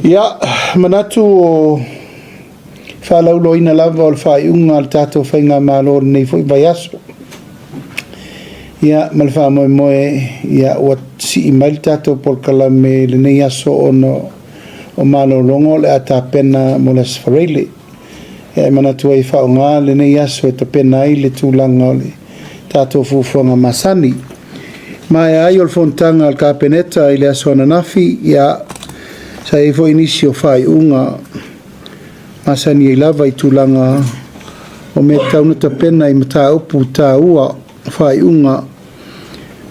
Ia, manatu o faalauiloaina lava o le faaiuga a le tatou Faigamalo i lenei foi vaiaso. Ia, ma le faamoemoe, ia, ua sii mai le tatou polokalame i lenei aso ona o malologa o le a tapena mo le Aso Faraile. Ia, e manatu ai e faaaoga lenei aso e tapena ai le tulaga o le tatou fuafuaga masani. Maea ai o le fonotaga a le Kapeneta i le aso ananafi, ia, sa i ai foi nisi o faaiuga masani ai lava i tulaga o mea tatau ona tapena i mataupu taua faaiuga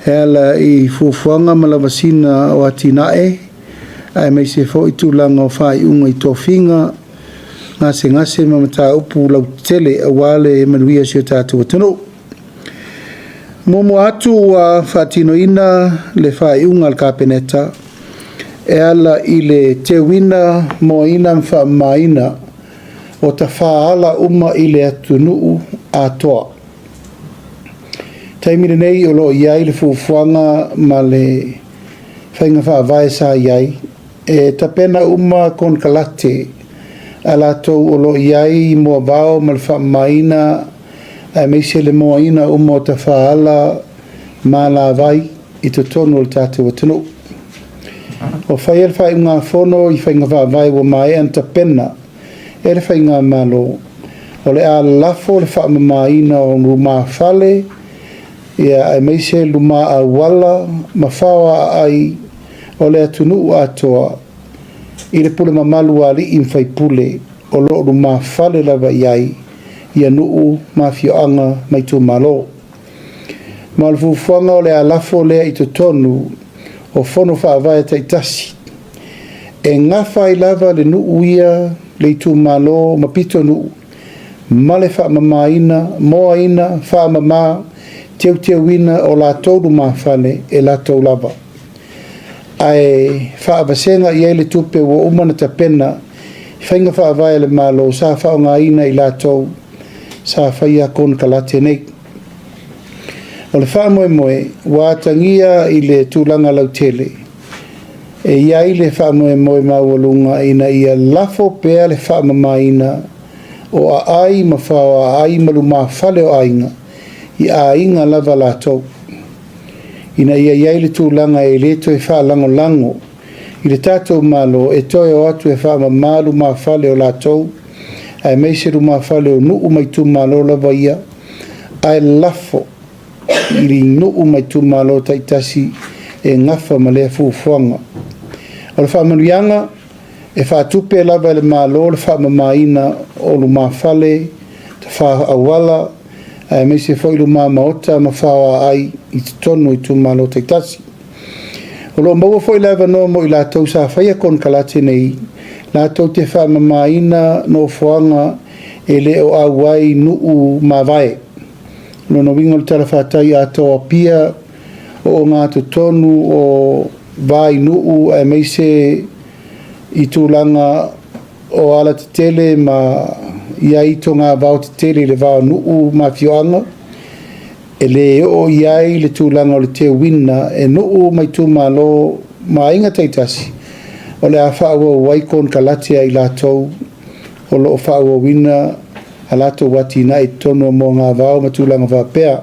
e ala i fuafuaga ma lavasina o atinae, aemaise foi tulaga o faaiuga i tofiga, gasegase ma mataupu lautetele aua le manuia o si o tatou atunuu. Muamua atu ua faatinoina le faaiuga a le Kapeneta e ala i le teuina, moaina ma faamamaina o tafaala uma i le atunuu atoa. Taimi lenei o lo o i ai le fuafuaga ma le faiga faavae sa i ai, e tapena uma konekarate a latou o lo o i ai moavao ma le faamamaina aemaise le moaina uma o tafaala ma alavai i totonu o le tatou atunuu. Ua faia le faaiugafono i faiga faavae ua maea ona tapena e le Faigamalo, o le a lafo le faamamaina o lumafale, ia, aemaise luma auala ma fao aai o le atunuu atoa i le pule mamalu a alii ma faipule o lo o lumafale lava i ai ia nuu ma afioaga ma itumalo. Ma o le fuafuaga o le a lafo lea i totonu o fono faavae taitasi e gafa ai lava le nuu ia, le itumalo ma pitonuu ma le faamamaina, moaina, faamama, teuteuina o latou lumafale e latou lava. Ae faavasega i ai le tupe ua uma ona tapena i faiga faavae a le Malo sa faaaogaina i latou sa faia konekarate nei. O le faamoemoe ua atagia i le tulaga lautele e i ai le faamoemoe maualuga ina ia lafo pea le faamamaina o aai ma fao aai ma lumafale o aiga i aiga lava latou, ina ia i ai le tulaga e le toe faalagolago i le tatou Malo e toe o atu e faamama lumafale o latou, aemaise lumafale o nuu ma itumalo lava ia, ae lafo i nuu ma itumalo taitasi e gafa ma lea fuafuaga. O le faamanuiaga, e faatupe lava e le Malo le faamamaina o lumafale, tafa auala, aemaise foi luma maota ma fao aai i totonu o itumalo taitasi. O lo o maua foi le avanoa mo i latou sa faia konekarate nei, latou te faamamaina nofoaga e le o auai nuu mavae. O lona uiga o le talafatai atoa o Apia, o ogatotonu o Vainuu, aemaise i tulaga o alatetele ma i ai togavao tetele i le va o nuu ma afioaga, e le oo i ai le tulaga o le teuina e nuu ma itumalo ma aiga taitasi, o le a faaauau ai konekarate a i latou o lo o faaauauina a latou atinae i totonu o moagavao ma tulaga faapea.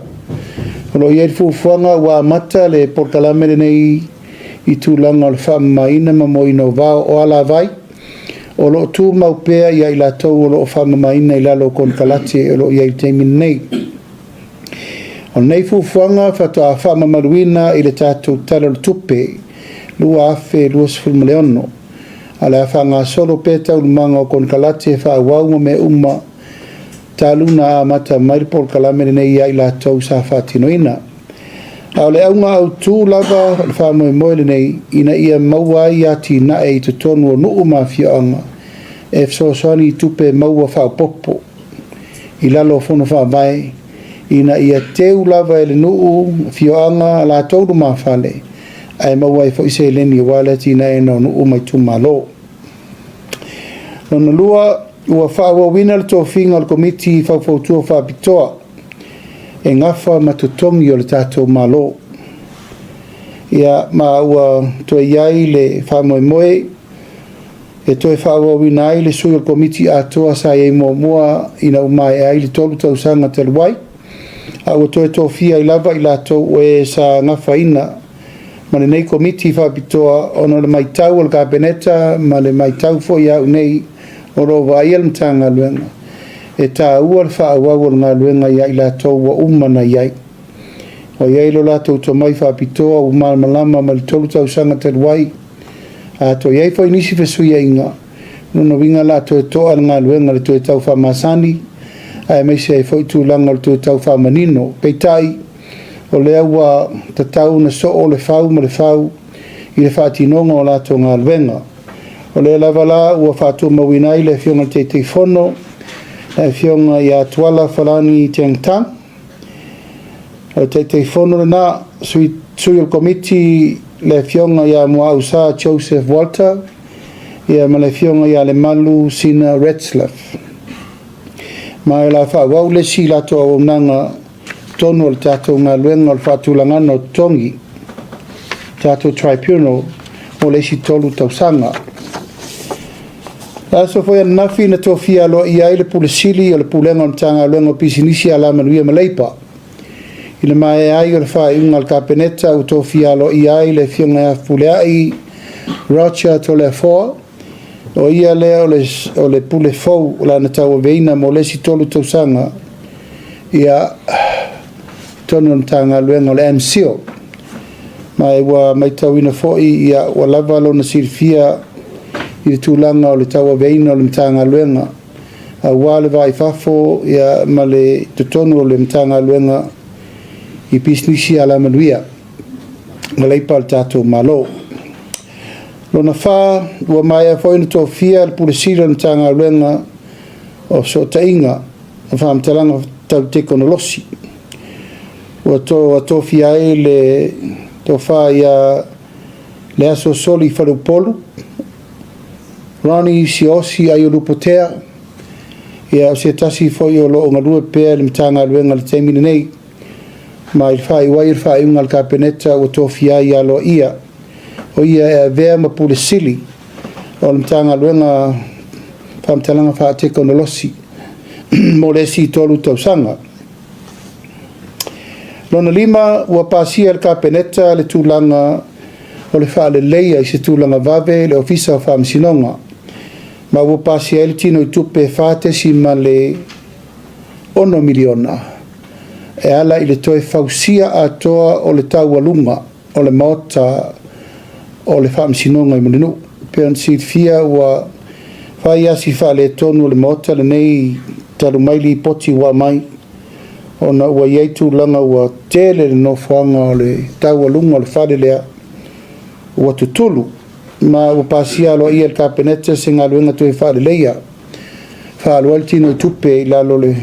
O lo o i ai le fuafuaga ua amata le polokalame lenei i tulaga o le faamamaina ma moaina o vao o alavai, o lo o tumau pea ia i latou o lo o faamamaina i lalo o konekarate o lo o i ai i le taimi lenei. O lenei fuafuaga faatoa faamamaluina i le tatou Tala o le Tupe 2026, a o le a faagasolo pea taualumaga o konekarate faaauau ma mea uma talu ona amata mai le polokalame lenei ia i latou sa faatinoina. A o le auga autu lava o le faamoemoe lenei ina ia maua ai atinae i totonu o nuu ma afioaga e fesoasoani i tupe maua faaopoopo i lalo o fono faavae, ina ia teu lava e le nuu, afioaga, latou lumafale, ae maua ai foi seleni aua le atinaeina o nuu ma itumalo. Lona lua, ua faaauauina le tofiga o le Komiti Faufautua Faapitoa e gafa ma totogi o le tatou Malo. Ia, ma ua toe i ai le faamoemoe E toe faaauauina ai le sui o le Komiti atoa sa i ai muamua ina ua maea ai le 3 tausaga talu ai, a ua toe tofia ai lava i latou o e sa gafaina ma lenei Komiti Faapitoa ona o le matau a le Kapeneta ma le matau foi a au nei o lo o vaaia le Matagaluega, e taua le faaauau o le galuega ia i latou ua uma ona i ai. Ua i ai lo latou tomai faapitoa ua malamalama mai le 3 tausaga talu ai. A toe i ai foi nisi fesuiaiga, lona uiga o le a toe to'a le galuega i le toe tau faamasani, aemaise ai foi tulaga o le toe tau faamanino. Peitai, o lea ua tatau ona soo le fau ma le fau i le faatinoga o latou galuega. O lea lava la ua faatumauina ai le Afioga i le Taitaifono, le Afioga ia Tuala Falani Cheng Tang. O le Taitaifono lena, sui o le Komiti le Afioga ia Muaausa Joseph Walter, ia ma le Afioga ia Lemalu Sina Retzlaff. Ma o le a faaauau le isi latou auaunaga totonu o le tatou galuega o le faatulagaga o totogi, tatou tribunal, mo le isi 3 tausaga. O le aso foi ananafi na tofia aloaia ai le Pule Sili o le Pulega o le Matagaluega o Pisinisi, Alamanuia ma Leipa. I le maea ai o le faaiuga a le Kapeneta ua tofia aloaia ai le Afioga ia Fepuleai Roger Toleafoa, o ia lea o le pule fou o le a na tauaveina mo le isi 3 tausaga ia totonu o le Matagaluega o le MCIL. Ma ua matauina foi ia, ua lava lona silafia i le tulaga o le tauaveina o le Matagaluega aua le va i fafo ia, ma le totonu o le Matagaluega i pisinisi alamanuia ma leipa a le tatou Malo. Lona 4, ua maea foi ona tofia le Pule Sili o le Matagaluega o Fesootaiga ma Faamatalaga Tau Tekonolosi. Ua tofia ai le tofa ia Leasoosoli Faleupolu, Ronnie Siaosi Aiolupotea, ia o se tasi foi o lo o galue pea i le Matagaluega i le taimi lenei. Ma i le faaiu ai o le faaiuga a le Kapeneta ua tofia ai aloaia o ia e avea ma Pule Sili o le Matagaluega Faamatalaga Faatekonolosi mo le isi 3 tausaga. Lona 5, ua pasia e le Kapeneta le tulaga o le faaleleia i se tulaga vave le Ofisa o Faamasinoga, ma ua pasia ai le tino i tupe $4.6 miliona e ala i le toe fausia atoa o le taualuga o le maota o le Faamasinoga i Mulinuu. Pe ona silafia ua fai asi faaletonu o le maota lenei talu mai lipoti ua aumai, ona ua i ai tulaga ua tele le nofoaga o le taualuga o le fale lea ua tutulu, ma ua pasia aloaia e le Kapeneta se galuega toe faaleleia, faalua ai le tino i tupe i lalo o le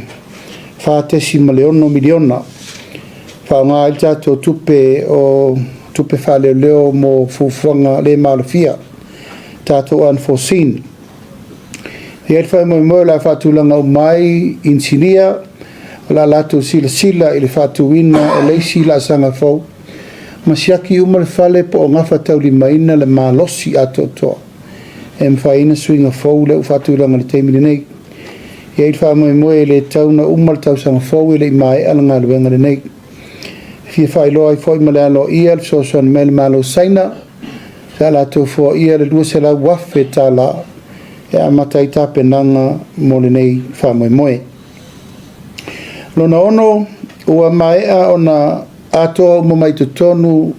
$4.6 miliona, faaaoga ai le tatou tupe o tupe faaleoleo mo fuafuaga le maalofia, tatou unforeseen. E i ai le faamoemoe o le a faatulaga uma ai inisinia, o le a latou silasila i le faatuina o le isi laasaga fou, ma siaki uma le fale po o gafataulimaina le malosi atoatoa e mafai ai ona suiga fou lea ua faatulaga i le taimi lenei. E i ai le faamoemoe e le tatau ona uma le tausaga fou e le i maea le galuega lenei. E fia faailoa ai foi ma le aloaia le fesoasoani mai a le Malo o Saina, sa latou foaia le $200,000 e amata ai tapenaga mo lenei faamoemoe. Lona 6, ua maea ona atoa uma mai totonu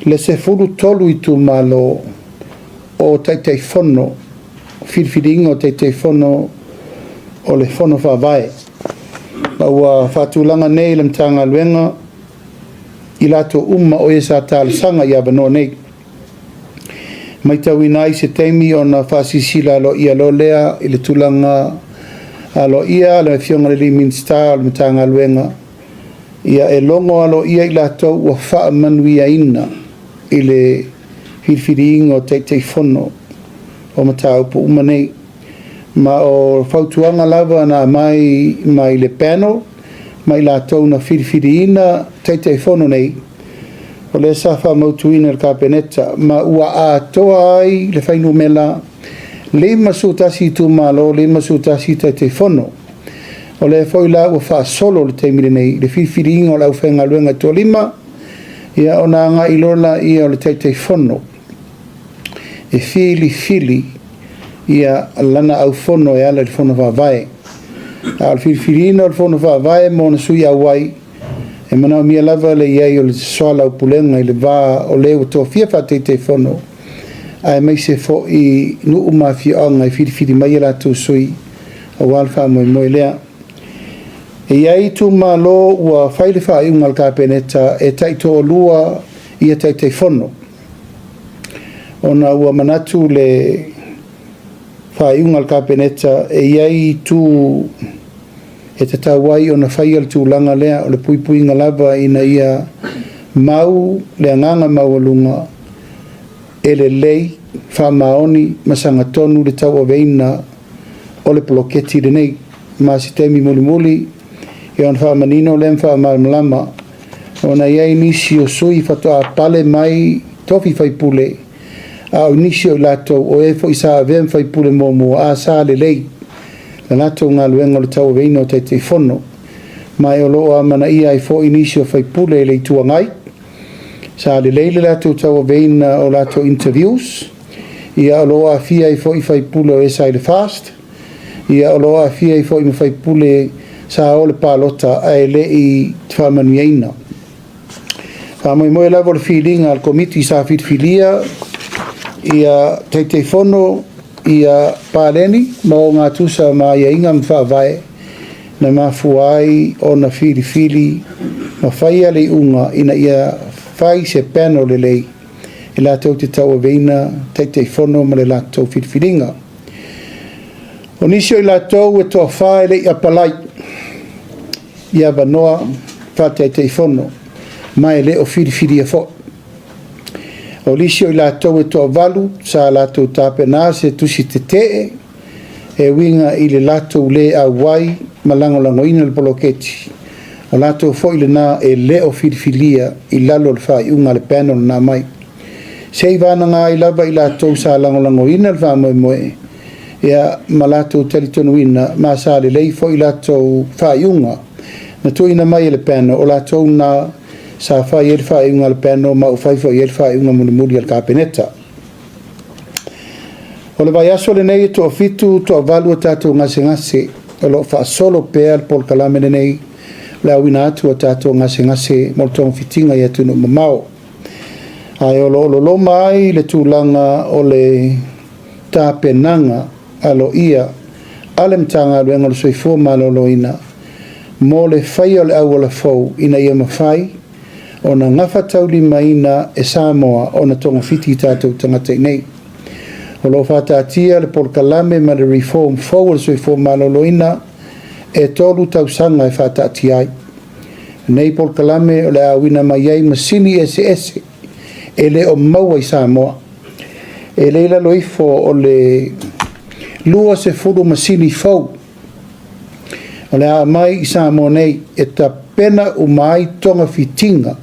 le 13 itumalo o Taitaifono, filifiliga o Taitaifono o le Fono Faavae. Ma ua faatulaga nei le Matagaluega i latou uma o e sa talosaga i avanoa nei. Matauina ai se taimi ona faasilasila aloaia loa lea i le tulaga aloaia le Afioga i le Minisita o le Matagaluega, ia e logo aloaia i latou ua faamanuiaina i le filifiliina o Taitaifono o mataupu uma nei. Ma o fautuaga lava na aumai mai le panel ma i latou na filifiliina Taitaifono nei, o lea sa faamautuina e le Kapeneta, ma ua atoa ai le fuainumera 51 itumalo, 51 Taitaifono. O lea foi la ua faasolo le taimi lenei le filifiliina o le aufaigaluega e toalima, ia ona agai loa laia o le Taitaifono e filifili ia lana aufono e ala i le Fono Faavae. A o le filifiliina o le Fono Faavae mo ona sui auai, e manaomia lava le i ai o le soalaupulega i le va o le ua tofia faa-Taitaifono, aemaise foi nuu ma afioaga e filifili mai a latou sui aua le faamoemoe lea. E i ai itumalo ua fai le faaiuga a le Kapeneta e taitoalua ia Taitaifono, ona ua manatu le faaiuga a le Kapeneta e i ai itu e tatau ai ona faia le tulaga lea o le puipuiga lava ina ia mau le agaga maualuga e lelei, faamaoni ma sagatonu le tauaveina o le poloketi lenei. Ma se taimi mulimuli ia ona faamanino lea ma faamalamalama, ona e i ai nisi o sui faatoa pale mai tofi faipule, a o nisi o i latou o e foi sa avea ma faipule muamua, a sa lelei le latou galuega o le tauaveina o Taitaifono. Ma o lo o amanaia ai foi nisi o faipule i le Itu Agai, sa lelei le latou tauaveina o latou interviews, ia o lo o aafia ai foi faipule o e sa i le FAST, ia o lo o aafia ai foi ma faipule sa o le palota ae le i faamanuiaina. Faamoemoe lava o le filiga a le Komiti sa filifilia ia Taitaifono ia paleni ma ogatusa ma aiaiga ma faavae na mafua ai ona filifili ma faia le iuga ina ia fai se panel lelei e latou te tauaveina Taitaifono ma le latou filifiliga. O nisi o i latou e toafa e le i apalai i avanoa faa-Taitaifono ma e le o filifilia foi. O nisi o i latou e toavalu sa latou tapena se tusi tetee e uiga i le latou le auai ma lagolagoina le poloketi, o latou foi lena e le o filifilia i lalo o le faaiuga a le panel na mai. Se i vanaga ai lava i latou sa lagolagoina le faamoemoe ia ma latou talitonuina ma sa lelei foi latou faaiuga na tuuina mai e le panel, o latou na sa fai ai le faaiuga a le panel ma ua fai foi i ai le faaiuga mulimuli a le Kapeneta. O le vaiaso lenei e toafitu, toavalu a tatou gasegase o lo o faasolo pea le polokalame lenei o le auina atu o tatou gasegase mo le togafitiga i atunuu mamao. Ae o lo o loloma ai le tulaga o le tapenaga aloaia a le Matagaluega o le Soifua Maloloina mo le faia o le auala fou ina ia mafai ona gafataulimaina e Samoa ona togafiti i tatou tagata i nei. O lo o faataatia le polokalame ma le reform fou o le Soifua Maloloina e 3 tausaga e faataatia ai. Nei polokalame o le a auina mai ai masini eseese e le o maua i Samoa. E le i lalo ifo o le 20 masini fou o le a aumai i Samoa nei e tapena uma ai togafitiga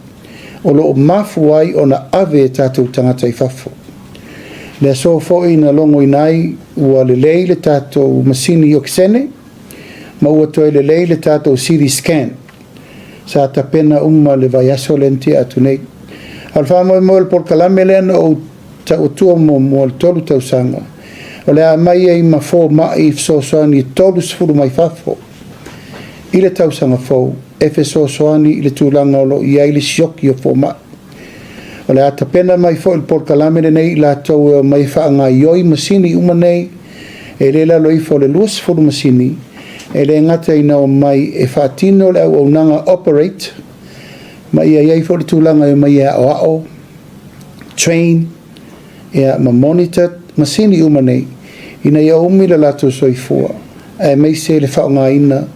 o lo o mafua ai ona ave e tatou tagata i fafo. Le aso foi na logoina ai ua lelei le tatou masini okesene ma ua toe lelei le tatou CT scan. Sa tapena uma le vaiaso lea na tea atu nei. A o le faamoemoe o le polokalame lea na ou tauatua muamua le 3 tausaga, o le a aumai ai ma fomai fesoasoani 30 mai fafo i le tausaga fou e fesoasoani i le tulaga o lo o i ai le sioki o fomai. O le a tapena mai foi le polokalame lenei i latou e omai e faagaioi masini uma nei, e le lalo ifo o le 20 masini, e le gata ina omai e faatino le auaunaga operate, ma ia i ai foi le tulaga e omai e aoao, train, ia, ma monitor masini uma nei, ina ia umi le latou soifua, aemaise le faaaogaina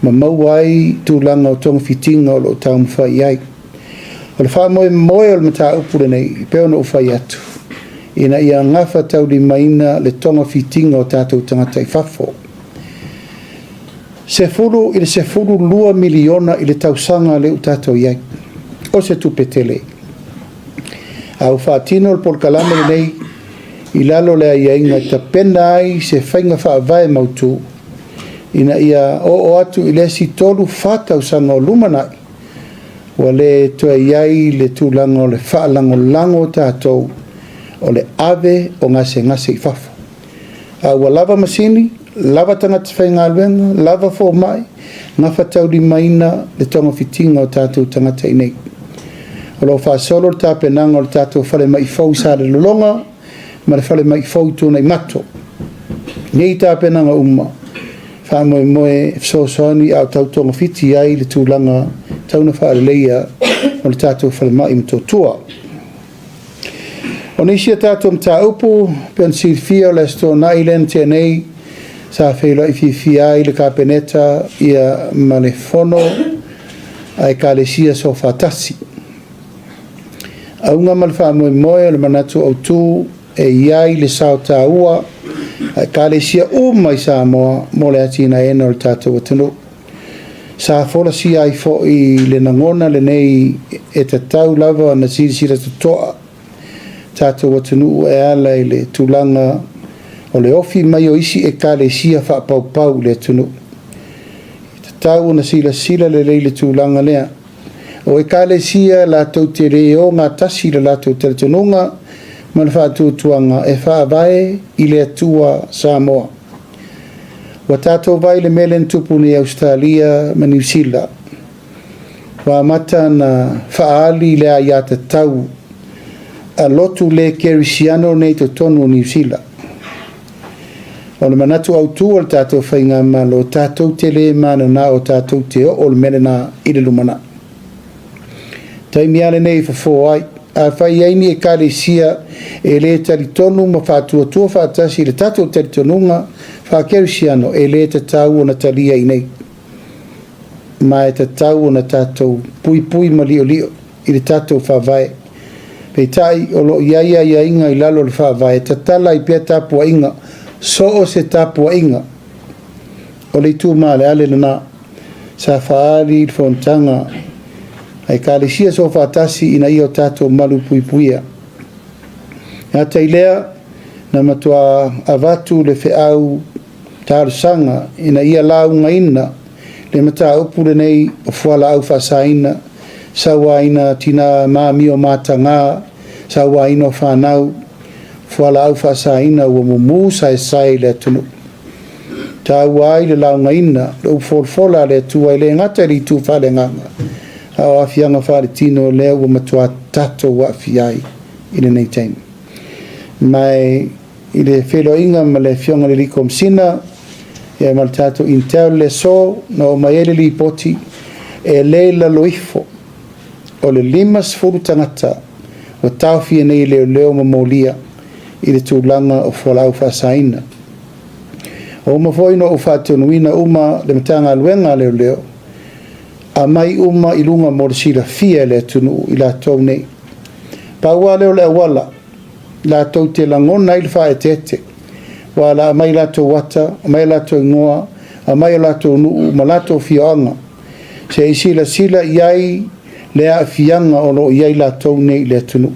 ma maua ai tulaga o togafitiga o lo o taumafai i ai. O le faamoemoe o le mataupu lenei, pei ona ou fai atu, ina ia gafataulimaina le togafitiga o tatou tagata i fafo. 10 i le 12 miliona i le tausaga lea ua tatou i ai. O se tupe tele. A ua faatino le polokalame lenei i lalo o le aiaiga e tapena ai se faiga faavae mautu ina ia oo atu i le isi 3-4 tausaga o lumanai, ua le toe i ai le tulaga o le faalagolago o tatou o le ave o gasegase i fafo. A ua lava masini, lava tagata faigaluega, lava fomai, gafataulimaina le togafitiga o tatou tagata i inei. O lo o faasolo le tapenaga o le tatou falemai fou i Salelologa ma le falemai fou i Tuanaimato. Nei tapenaga uma, faamoemoe e fesoasoani a o tau togafiti ai le tulaga tau na faaleleia o le tatou falemai i Motootua. O nisi a tatou mataupu, pei ona silafia o le Aso Toonai lea na tea nei, sa feiloai fiafia ai le Kapeneta ma le Fono a Ekalesia Soofaatasi. Auga ma le faamoemoe o le manatu autu e i ai le sao taua a Ekalesia uma i Samoa mo le atinaeina o le tatou atunuu. Sa folasia ai foi le lagona lenei e tatau lava ona silasila totoa tatou atunuu e ala i le tulaga o le ofi mai o isi Ekalesia faapaupau i le atunuu. E tatau ona silasila lelei i le tulaga lea. O Ekalesia latou te le ogatasi i le latou talitonuga ma le faatuatuaga e faavae i le Atua Samoa. Ua tatou vaai i le mea lea na tupu nei i Ausetalia ma Niu Sila. Ua amata ona faaali le aiatatau a lotu le kerisiano nei i totonu o Niu Sila. O le manatu autu o le tatou faigamalo, tatou te le mananao tatou te oo le mea lena i le lumanai. Taimi lava lenei e fofo ai, afai e i ai ni ekalesia e le talitonu ma faatuatua faatasi i le tatou talitonuga faakerisiano, e le tatau ona talia i inei. Ma e tatau ona tatou puipui ma liolio i le tatou faavae. Peitai, o lo o i ai aiaiga i lalo o le faavae, tatala ai pea tapuaiga, so o se tapuaiga. O le itu maaleale lena sa faaali i le fonotaga a Ekalesia Soofaatasi ina ia o tatou malupuipuia. E ata i lea, na matua avatu le feau talosaga ina ia laugaina le mataupu lenei o fualaau faasaina, sauaina tina ma amio mataga, sauaina o fanau, fualaau faasaina ua mumu saesae i le atunuu. Taua ai le laugaina, le upu folafola a le Atua e le gata i le itu faaleagaga, a o aafiaga faaletino lea ua matua tatou aafia ai i lenei taimi. Ma i le feiloaiga ma le Afioga i le Komesina ma le tatou Intel le aso, na oo mai ai le lipoti, e le i lalo ifo o le 50 tagata ua taofia nei e leoleo ma molia i le tulaga o fualaau faasaina. Ua uma foi ona ou faatonuina uma le Matagaluega a Leoleo, aumai uma i luga mo le silafia e le atunuu i latou nei. Pau lava lea o le auala latou te lagona ai le faaeteete, ua la aumai latou ata, aumai latou igoa, aumai o latou nuu ma latou afioaga, se i silasila i ai le aafiaga o lo o i ai latou nei i le atunuu.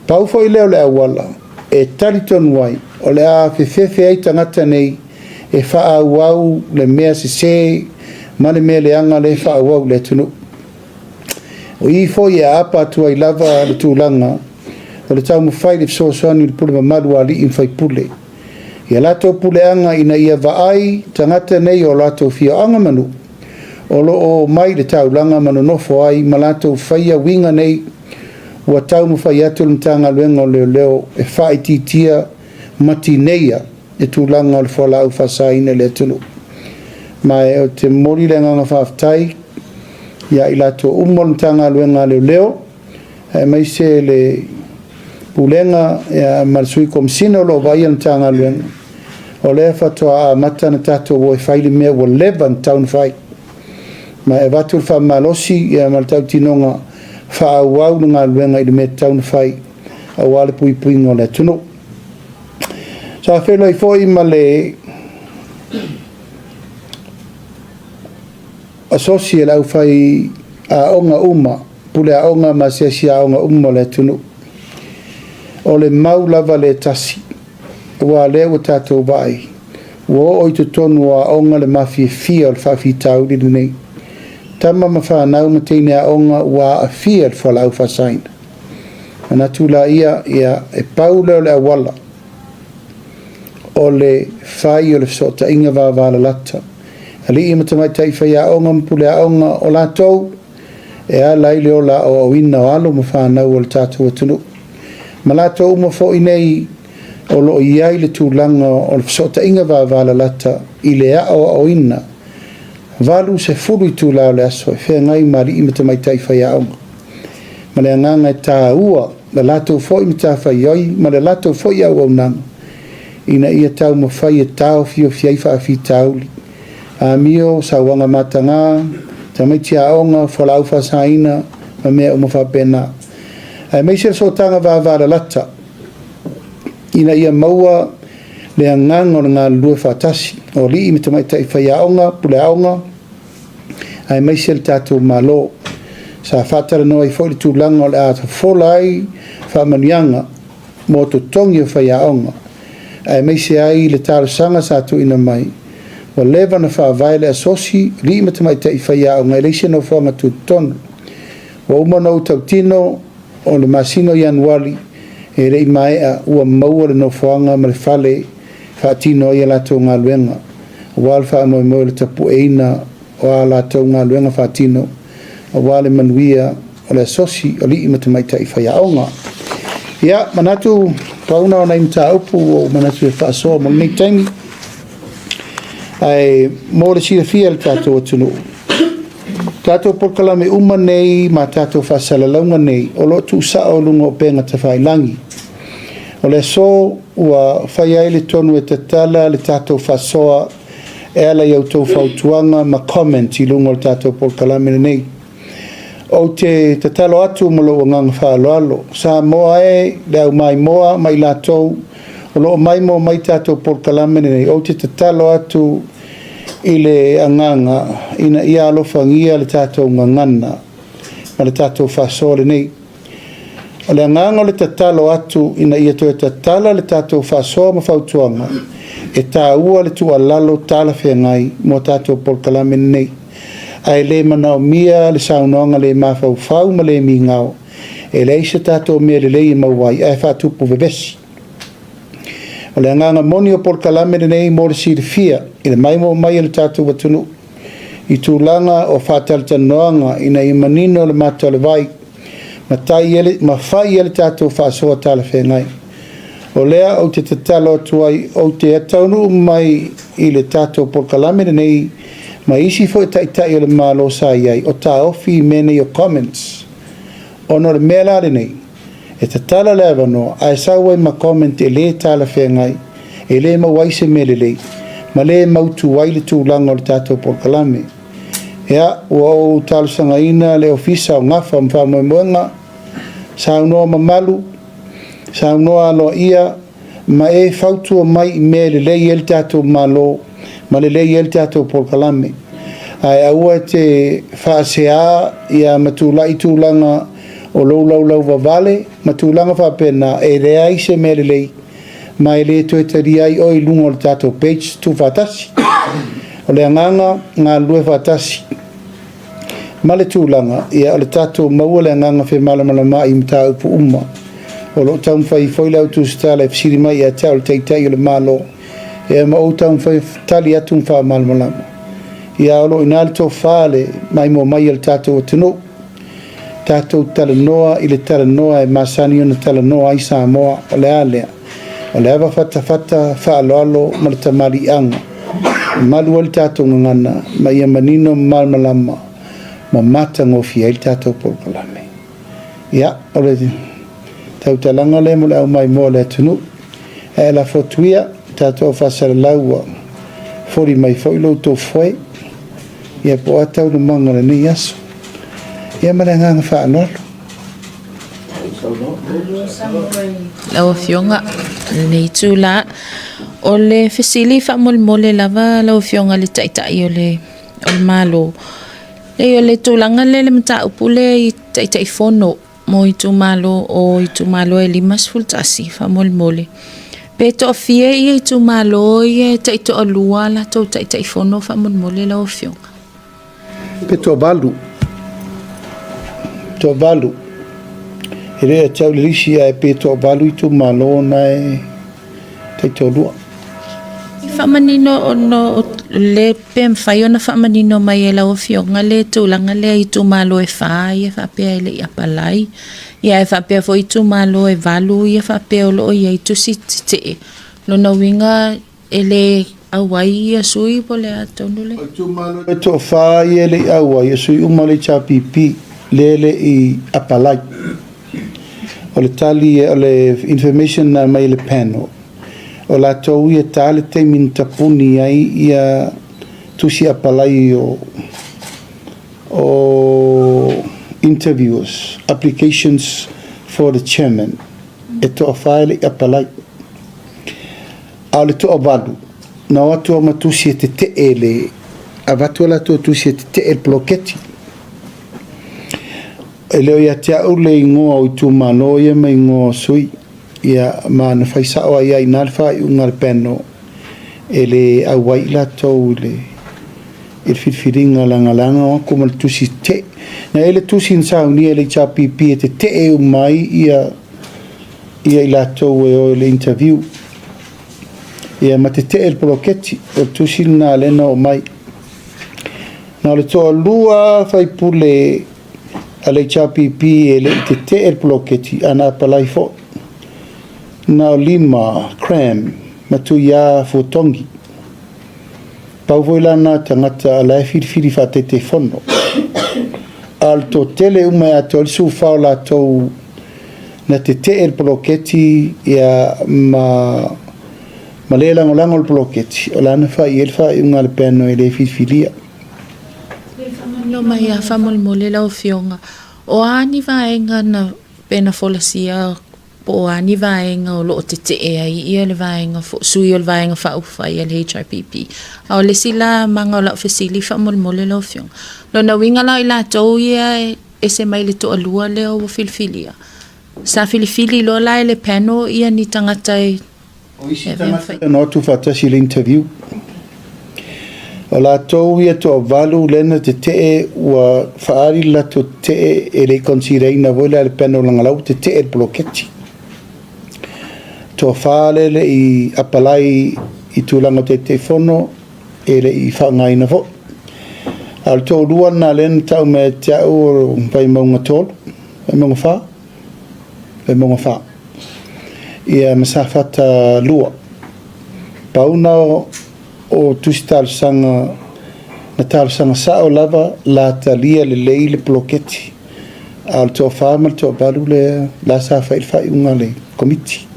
Pau foi lea o le auala e talitonu ai o le a fefefe ai tagata nei e faaauau le mea sese ma le mea leaga lea e faaauau i le atunuu. O i foi e aapa atu ai lava le tulaga o le taumafai i le fesoasoani i le pule mamalu a alii ma faipule i a latou puleaga ina ia vaai tagata nei o latou afioaga ma nuu o lo o omai i le taulaga ma nonofo ai ma latou faia uiga nei. Ua taumafai atu le Matagaluega o Leoleo e faaitiitia ma tineia le tulaga o le fualaau faasaina i le atunuu. Ma ou te momoli le agaga faafetai ia i latou uma o le Matagaluega a Leoleo, aemaise le Pulega ma le Sui Komesina o lo o vaaia le Matagaluega, o lea faatoa amata ona tatou o e fai le mea ua leva ona tatau ona fai. Ma e avatu le faamalosi ma le tautinoga faaauau le galuega i le mea tatau ona fai aua le puipuiga o le atunuu. Sa feiloai foi ma le asosi e le aufai aoga uma, pule aoga ma asiasi aoga uma o le atunuu. O le mau lava lea e tasi, aua o lea ua tatou vaai, ua oo i totonu o aoga le mafiafia o le faafitauli lenei. Tama ma fanau ma teine aoga ua aafia i le fualaau faasaina. Manatu laia, ia, e pau lea o le auala o le fai o le fesootaiga vavalalata. Alii ma tamaitai faiaoga ma puleaoga, o latou e ala ai le ola aoaoina o alo ma fanau o le tatou atunuu. Ma latou uma foi nei o lo o i ai le tulaga o le fesootaiga vavalalata i le aoaoina 80 itula o le aso e feagai ma alii ma tamaitai faiaoga. Ma le agaga e taua le latou foi matafaioi ma le latou foi auaunaga ina ia taumafai e taofiofi ai faafitauli, amio, sauaga mataga, tamaiti aoga, fualaau faasaina ma mea uma faapena. Aemaise le sootaga vavalalata ina ia maua le agaga o le galulue faatasi o alii ma tamaitai faiaoga, puleaoga, aemaise le tatou Malo. Sa faatalanoa ai foi le tulaga o le a fofola ai faamanuiaga mo totogi o faiaoga, aemaise ai le talosaga sa tuuina mai, ua leva ona faavae le asosi alii ma tamaitai faiaoga e leai se nofoaga tutotonu. Ua uma ona ou tautino o le masina o Ianuari e le i maea ua maua le nofoaga ma le fale e faatino ai a latou galuega, aua le faamoemoe o le tapueina o a latou galuega faatino aua le manuia o le asosi alii ma tamaitai faiaoga. Ia, manatu pau na o nai mataupu ua ou manatu e faasoa mo lenei taimi. Ae mo le silafia e le tatou atunuu, tatou polokalame uma nei ma tatou faasalalauga nei o lo o tuusao i luga o upega tafailagi. O le aso ua fai ai le tonu e tatala le tatou faasoa e ala i a outou fautuaga ma comment i luga o le tatou polokalame lenei. Ou te tatalo atu ma lou agaga faaaloalo, Samoa e, le au maimoa ma i latou o lo o maimoa mai tatou polokalame lenei, ou te tatalo atu i le agaga ina ia alofagia le tatou gagana ma le tatou faasoa lenei. O le agaga o le tatalo atu ina ia toe tatala le tatou faasoa ma fautuaga, e taua le tuualalo talafeagai mo tatou polokalame lenei, ae le manaomia le saunoaga le mafaufau ma le migao, e leai se tatou mea lelei e maua ai, ae faatupu vevesi. O le agaga moni o polokalame lenei mo le silafia i le maimoa mai a le tatou atunuu i tulaga o faatalatalanoaga ina ia manino le mata o le vai ma tai ma fai ai le tatou faasoa talafeagai. O lea ou te tatalo atu ai, ou te taunuu mai i le tatou polokalame lenei ma isi foi taitai o le Malo sa i ai, o taofi i mea nei o comments. Ona o le mea la lenei, e tatala le avanoa ae sau ai ma comment e le talafeagai, e le maua ai se mea lelei, ma le mautu ai le tulaga o le tatou polokalame. Ia, ua ou talosagaina le Ofisa o Gafa ma Faamoemoega, saunoa mamalu, saunoa aloaia, ma e fautua mai i mea e lelei ai le tatou Malo ma lelei ai le tatou polokalame. Ae aua e te faasea ia ma tulai tulaga o lou laulau vavale ma tulaga faapena, e leai se mea lelei ma e le toe talia ai oe i luga o le tatou page tuufaatasi. O le agaga galulue faatasi ma le tulaga, ia o le tatou maua le agaga femalamalamaai i mataupu uma. O lo o taumafai foi le au tusitala e fesili mai ia te au le Taitai o le Malo, ia ma ou taumafai e tali atu ma faamalamalama. Ia o lo o i ina le tofa le maimoa mai a le tatou atunuu. Tatou talanoa i le talanoa e masani ona talanoa ai Samoa, o le a lea? O le ava fatafata, faaaloalo ma le tamaliiaga e malu ai le tatou gagana ma ia manino ma malamalama ma matagofie ai le tatou polokalame. Ia, o le tautalaga lea mo le au maimoa a le atunuu. Ae lafo atu ia, tatou au faasalalau ua foli mai foi lo outou foe, ia po o a taualumaga o lenei aso. Ia ma le agaga faaaloalo. Lau Afioga i lenei itula, o le fesili faamolemole lava lau Afioga i le Taitai o le Malo, leai o le tulaga lea i le mataupu lea i Taitaifono. mo itumalo o itumalo e 51 faamolemole. Pe toafia ia itumalo ia e taitoalua a latou Taitaifono faamolemole lau Afioga? Pe toavalu. Toavalu. E le ia te au le lisi ae pe toavalu itumalo na e taitoalua. Faamanino ona o le pe mafai ona faamanino mai e lau Afioga le tulaga lea i itumalo e fa ia faapea e le i apalai, ia ae faapea foi itumalo e valu ia faapea o lo o i ai tusi tetee. Lona uiga e le auai ia sui po o le a tonu le. O itumalo e toafa ia e le i auai, o sui uma o le HRPP lea e le i apalai. O le tali, o le information na aumai e le panel, o latou ia ta le taimi na tapuni ai ia tusi apalai o o interviewers, applications for the chairman, e toafa e le i apalai. A o le toavalu, na o atu lava ma tusi e tetee le, avatu a latou tusi e tetee le poloketi. E le o ia te au le igoa o itumalo ia ma igoa o sui, ia, ma na fai sao ai lava i ina le faaiuga a le panel e le auai i latou i le i le filifiliga lagalaga o atu ma le tusi tetee. Na i ai le tusi na saunia e le HRPP e tetee uma ai ia ia i latou e o i le interview. Ia ma tetee le poloketi, o le tusi lena lea na oo mai. Na o le toalua faipule a le HRPP e le i tetee le poloketi, a na apalai foi. Na o Lima, Cram, ma Tuiā Fuatongi. Pau foi la na tagata a la e filifili faa-Taitaifono. A o le toatele uma e atoa ai le 14 o latou na tetee le poloketi ia ma ma le lagolago le poloketi, o la na fai i ai le faaiuga a le panel e le filifilia. Le faamanino mai lava faamolemole lau Afioga, o a ni vaega na pe na folasia po o a ni vaega o lo o tetee ai ia le vaega sui o le Vaega Faaupufai a le HRPP. A o le isi la maga o lau fesili faamolemole lau Afioga, lona uiga la o i latou ia e ese mai le toalua lea ua filifilia, sa filifili loa la e le panel ia ni tagata e O isi tagata na o atu faatasi i le interview. O latou ia toavalu lea na tetee ua faaali le latou tetee e le i consider ina foi la e le panel leaga la ua tetee le poloketi. Toafa lea e le i apalai i tulaga o Taitaifono e le i faaaogaina foi. A o le toalua lena lea na tau mai ia te au o Vaimauga 3, Vaimauga 4, Vaimauga 4. Ia ma Safata 2. Pau na o tusi talosaga na talosaga sao lava la talia lelei le poloketi. A o le toafa ma le toavalu lea la sa fai i le faaiuga a le Komiti.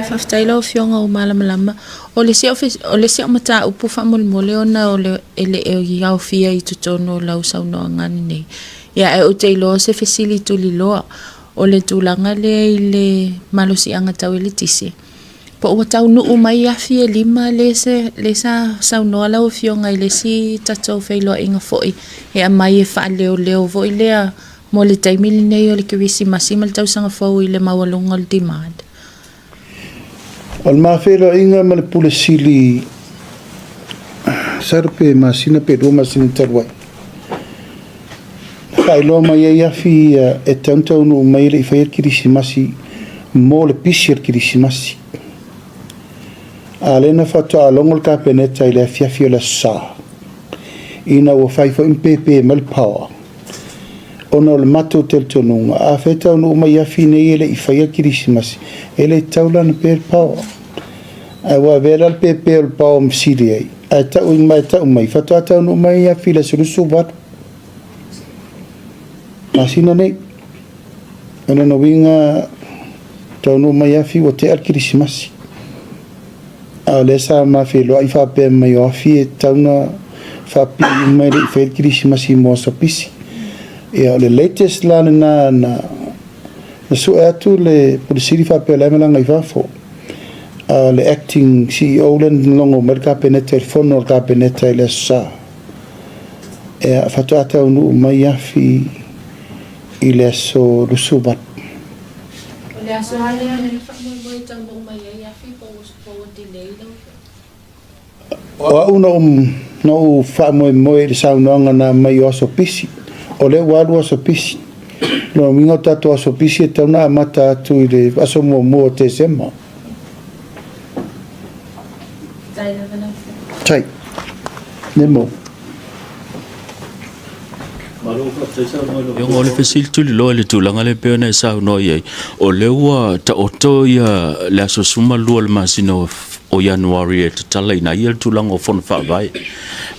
Faafetai lau Afioga ua malamalama. O le isi o le isi au mataupu faamolemole ona o le e le i aofia i totonu o lau saunoaga lenei. Ia ae ou te iloa o se fesili tuliloa o le tulaga lea i le malosiaga tau eletise. Po ua taunuu mai afi e lima lea se lea sa saunoa lau Afioga i le isi tatou feiloaiga foi e aumai e faaleoleo foi lea mo le taimi lenei o le Kerisimasi ma le tausaga fou i le maualuga o le demand. O le ma feiloaiga ma le Pule Sili masalo pe masina pe 2 masina talu ai, na faailoa mai ai afi ia e tatau ona taunuu mai e le i faia le Kerisimasi mo le pisi o le Kerisimasi. A o lea na faatoa logo le Kapeneta i le afiafi o le Aso Sa, ina ua fai foi ma pēpē mai le power, ona o le matou talitonuga, afai e taunuu mai afi nei e le i faia le Kerisimasi, e le tatau la ona pē le power. Ae ua avea la le pēpē o le power ma fesili ai, ae tau mai, tau mai, faatoa taunuu mai afi i le aso 28 masina nei. O lona uiga, taunuu mai afi ua tea le Kerisimasi. A o lea sa ma feiloai faapea mai o afi e tatau ona faapipii uma e le i faia le Kerisimasi mo aso pisi. Ia o le latest la lena na na sue atu le Pule Sili faapea o la e malaga i fafo. A o le acting CEO lea na logo mai le Kapeneta i le fono a le Kapeneta i le Aso Sa. Ia faatoa taunuu mai afi I le aso 28. O le aso lava lea le faamoemoe e taunuu mai ai Afi po ua delay lau afioga? O au na ou, na ou faamoemoe i le saunoaga na aumai o aso pisi. O lea ua alu aso pisi. O lona uiga o tatou aso pisi e tatau ona amata atu i le aso muamua o Tesema. Faafetai lava lau afioga. Tai. Nemo. O le fesili tuliloa i le tulaga lea pei ona e saunoa i ai, o lea ua taoto ia le aso 12 o le masina o Ianuari e tatalaina ai le tulaga o fono faavae.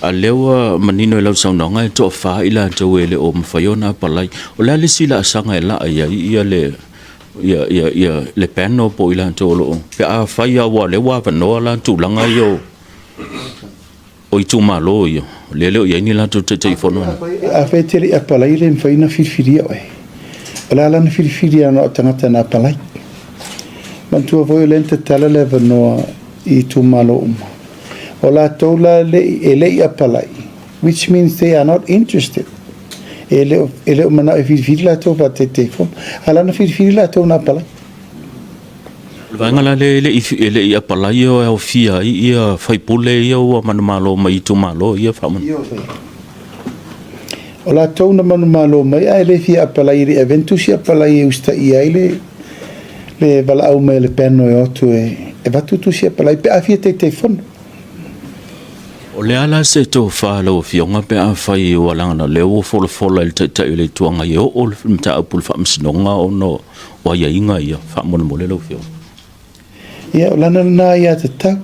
A o lea ua manino i lau saunoaga e toafa i latou e le o mafai ona apalai. O le a le isi laasaga e laa i ai ia le ia ia ia le panel po o i latou o lo o pe afai lava aua o lea ua avanoa la tulaga ia o O itumalo ia, lea e le o i ai ni latou Taitaifono. Afai e te le i apalai e le mafai ona filifilia oe. O le a la ona filifilia na o tagata na apalai. Manatua foi o lea na tatala le avanoa i itumalo uma. O latou la e le i apalai, which means they are not interested. E le o, e le o manao e filifili latou faa-Taitaifono. A la ona filifili latou na apalai. O le vaega la lea e le i, e le i apalai e aofia ai ia faipule ia ua manumalo mai itumalo ia faamolemole. O latou na manumalo mai ae le fia apalai e le i avea ni tusi apalai e usitaia ai le, le valaau mai a le panel e o atu e avatu tusi apalai pe a fia Taitaifono. O le a la se tofa a lau Afioga pe afai ua laga o lea ua folafola e le Taitai o le Itu Agai e oo le mataupu i le Faamasinoga ona o aiaiga ia faamolemole lau Afioga? Ia, o lana lena aiatatau.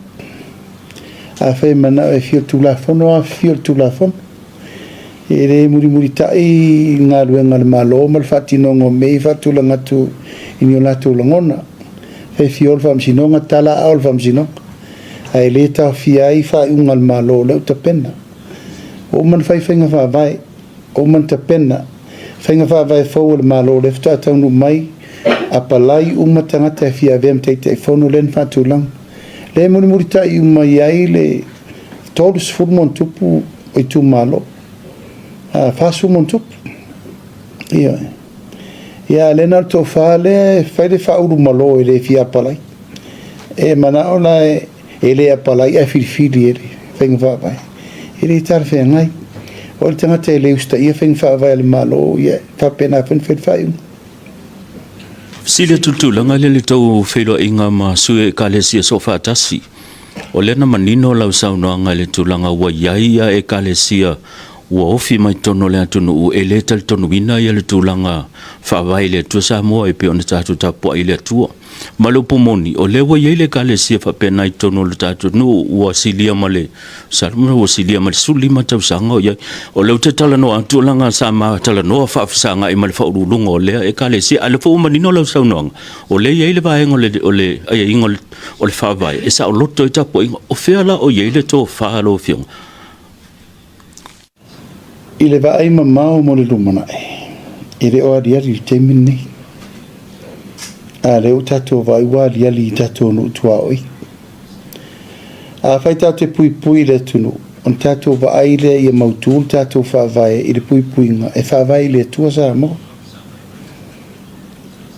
Afai e manao e fia o le Tulafono, afifio i le Tulafono. E le mulimulitai galuega a le Malo ma le faatinoga o mea ia e faatulaga atu i ni o latou lagona. Afai e fia o le Faamasinoga, tala aao le Faamasinoga. Ae le taofia ai faaiuga a le Malo o lea ua tapena. Ua uma ona fai faiga faavae, ua uma ona tapena faiga faavae fou a le Malo o lea faatoa taunuu mai, apalai uma tagata e fia avea ma Taitaifono lea na faatulaga. Lea e mulimulitai uma i ai le 30 ma ona tupu o itumalo, 40 ma ona tupu. Ioe. Ia, a o lea na o le toafa lea e fai le faaulumalo e le fia apalai. E manao la e le apalai ae filifili e le faiga faavae. E le talafeagai. O le tagata e le usitaia faiga faavae a le Malo, ia e faapena foi ona fai le faaiuga. Fesili atu i le tulaga lea i le tou feiloaiga ma sui o Ekalesia Soofaatasi. O lea na manino lau saunoaga i le tulaga ua i ai ia Ekalesia ua ofi mai totonu o le atunuu e le talitonuina ia le tulaga faavae i le Atua Samoa e pei ona tatou tapuai i le Atua. Ma le upu moni, o lea ua i ai le Ekalesia faapena i totonu o le tatou nuu, ua silia ma le, masalo ua silia ma le 15 tausaga o i ai. O lea ou te talanoa atu leaga sa ma talanoa faafesagai ma le faauluuluga o lea Ekalesia, a o lea foi ua manino lau saunoaga, o lea e i ai le vaega o le aiaiga o le Faavae e saoloto ai tapuaiga. O fea la o i ai le tofa a lau Afioga? I le vaai mamao mo le lumanai, e le o aliali i le taimi lenei. A o lea ua tatou vaai ua aliali i tatou nuu tuaoi. Afai tatou te puipui i le atunuu, ona tatou vaai lea ia mautu le tatou faavae i le puipuiga e faavae i le Atua Samoa.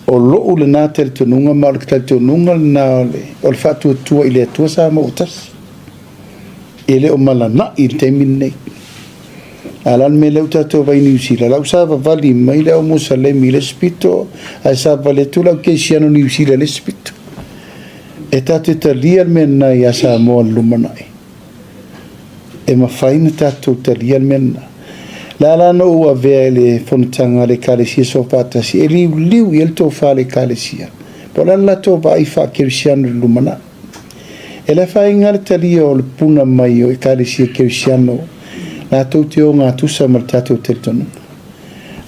O lou lena talitonuga ma o le talitonuga lena o le faatuatua i le Atua Samoa ua tasi. E le o malanai i le taimi lenei. A o le a le mea lea ua tatou vaai i Niu Sila? La ua savavali mai le au Musalemi i le isi pito, ae savavali atu le au Kerisiano Niu Sila i le isi pito. E tatou te talia le mea lena ia Samoa i le lumanai. E mafai ona tatou talia le mea lena. O le a la ona ou avea i le fonotaga a le Ekalesia Soofaatasi e liuliu i ai le tofa a le Ekalesia, po o le a le latou vaai faa-Kerisiano i le lumanai. E le afaina le talia o le puna mai o Ekalesia Kerisiano latou te ogatusa ma le tatou talitonuga.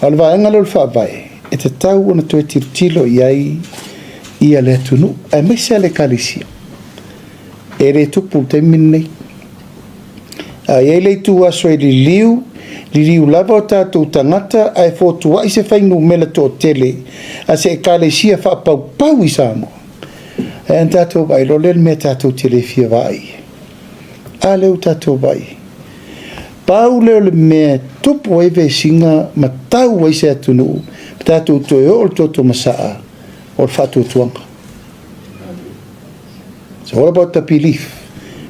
A o le vaega lea o le Faavae, e tatau ona toe tilotilo i ai ia le atunuu, aemaise lava le Ekalesia. E le tupu i le taimi lenei. A i ai le ituaso e liliu, liliu lava o tatou tagata ae fotuai se fuainumera toatele a se Ekalesia faapaupau i Samoa. Ae ana tatou vaai loa lea i le mea tatou te le fia vaai i ai. A lea ua tatou vaai i ai. Pau lea o le mea e tupu ai vesiga ma tau ai se atunuu, Tatou toe oo i le toto masaa o le faatuatuaga. It's all about the belief.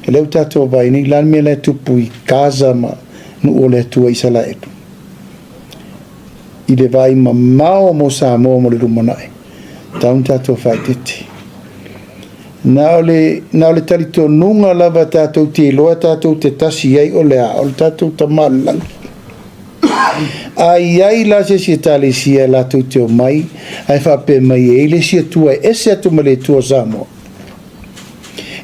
E lea ua tatou vaai nei, la le mea la e tupu i Gaza ma nuu o le Atua Isalaelu. I le vaai mamao mo Samoa mo le lumanai, tau na tatou faaeteete. Na o le, na o le talitonuga lava tatou te iloa tatou te tasi ai o le a, o le tatou Tama o le Lagi. A i ai la se isi Ekalesia latou te omai ae faapea mai e i ai le isi Atua e ese atu ma le Atua o Samoa,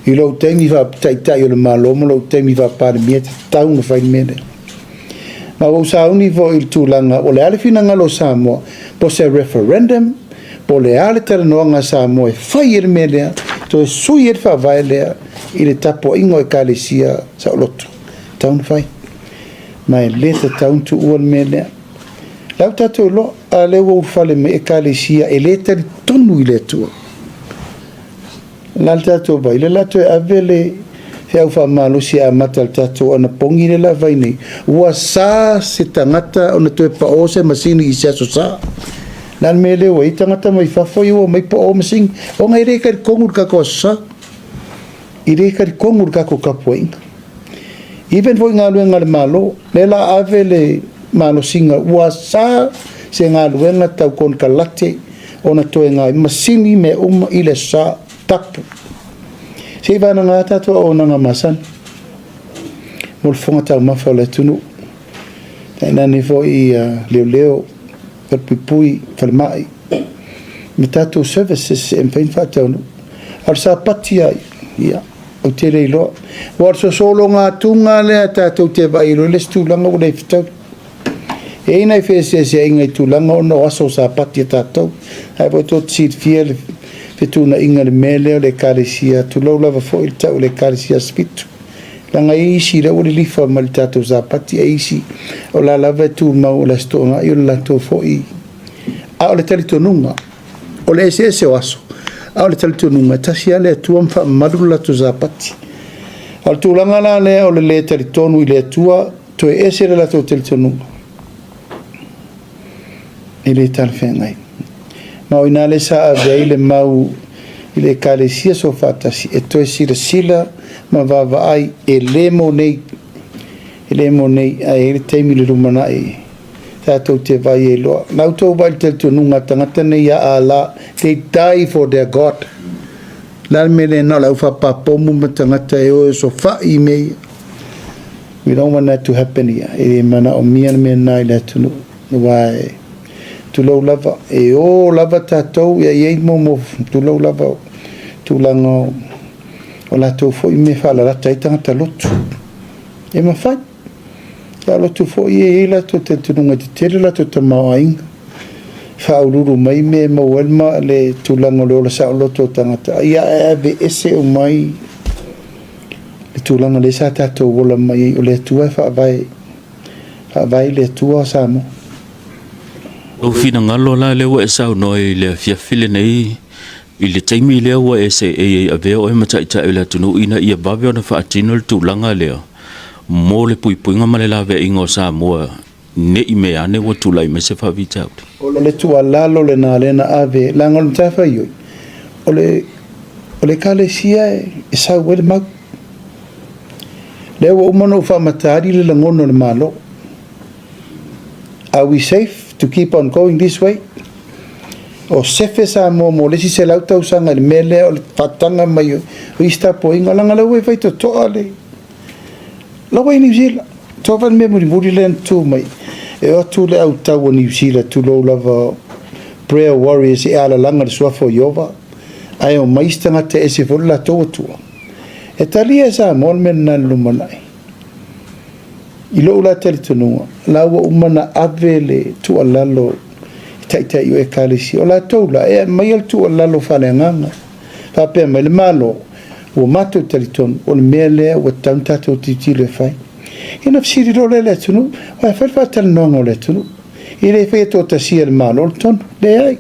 i lou taimi faa-Taitai o le Malo ma lou taimi faa-Palemia, e tatau ona fai le mea lea. Ma ua ou sauni foi i le tulaga o le a le finagalo o Samoa, po o se referendum, po o le a le talanoaga a Samoa e fai ai le mea lea, toe sui ai le faavae lea i le tapuaiga o Ekalesia saoloto. E tatau ona fai. Ma e le tatau ona tuua le mea lea. La ua tatou iloa, a lea ua ulufale mai Ekalesia e le talitonu i le Atua. La le tatou vai, lea la toe ave le feau faamalosi e amata le tatou anapogi lea la vai nei. Ua sa se tagata ona toe pao se masini i se aso sa. La le mea lea ua i tagata mai fafo ia ua omai pao masini. Ona e le talitonu i le tatou aso sa. E le talitonu i le tatou tapuaiga. Even foi i galuega a le Malo, lea la ave le malosiga ua sa se galuega tau konekarate ona toe gaoioi masini mea uma i le sa tapu. Se i vagana tatou auaunaga masani mo le fofoga taumafa o le atunuu, tainane foi leoleo, falepuipui, falemai ma tatou services e mafai ona faataunuu. A o le sapati lava ia, ou te le iloa. Aua o le sosologatuna lea tatou te vaai ai loa i le isi tulaga ua le fetaui. E i ai nai feeseeseaiga i tulaga ona o aso Sapati a tatou. Ae foi tou te silafia le fetuunaiga i le mea lea o le Ekalesia, tulou lava foi le tau o le Ekalesia Aso Fitu. Leaga e i ai isi lea ua lilifa mai i le tatou Sapati, ae i ai isi o la lava e tumau o le Aso Toonai o le latou foi. A o le talitonuga, o le eseese o aso, a o le talitonuga, e tasi lava le Atua ma faamamalu le latou Sapati. A o le tulaga la lea o le le talitonu i le Atua, toe ese le latou talitonuga, e le talafeagai. Ma o i ina lea sa ave ai le mau i le Ekalesia Soofaatasi e toe silasila ma vaavaai, e le mo nei, e le mo nei, ae i ai le taimi i le lumanai tatou te vaai ai loa. La outou vaai i le talitonuga a tagata nei ia Allah, they die for their God. Le a le mea lena o le aufaapapomu ma tagata e o e osofai i mea ia? We don't want that to happen here. E le manaomia le mea lena i le atunuu. Aua e tulou lava, e o lava tatou, ia i ai mo, tulou lava, tulaga o latou foi mea e faalalata ai tagata lotu. E mafai. Ia lotu foi e i ai latou talitonuga e tetele latou tamaoaiga. Faaululu mai mea e maua ai le tulaga o le ola saoloto o tagata. Ia ae aveese uma ai le tulaga lea sa tatou ola mai ai, o le Atua e faavae, faavae le Atua o Samoa. Lou finagalo la lea ua e saunoa i le afiafi lenei, i le taimi lea ua e seei ai avea oe ma taitai o le atunuu ina ia vave ona faatino le tulaga lea mo le puipuiga ma le laveaiga o Samoa ne i mea ane ua tulai mai se faafitauli. O le tuualalo lena lea na ave, leaga o le matafaioi, o le, o le Ekalesia e sau ai le mau. Lea ua uma ona ou faamatali le lagona o le Malo. Are we safe to keep on going this way? O sefe Samoa mo le isi 100 tausaga i le mea lea o le faataga mai o isi tapuaiga, leaga lea ua e faitotoa le La ua i Niu Sila. Toa fai le mea mulimuli lea na tu mai. E o atu le au tau o Niu Sila, tulou lava prayer warriors e alalaga le suafa o Ieova, ae omai isi tagata e ese foi le latou Atua. E talia e Samoa le mea lena i le lumanai. I lou la talitonuga, la ua uma na ave le tuualalo i taitai o Ekalesia. O latou la, e aumaia le tuualalo faaleagaga. Faapea mai le Malo, ua matou talitonu, o le mea lea ua tatau ona tatou tilotilo e fai. Ia ona fesili loa lea i le atunuu, aua e fai le faatalanoaga o le atunuu. E le faia toatasia e le Malo le tonu. Leai.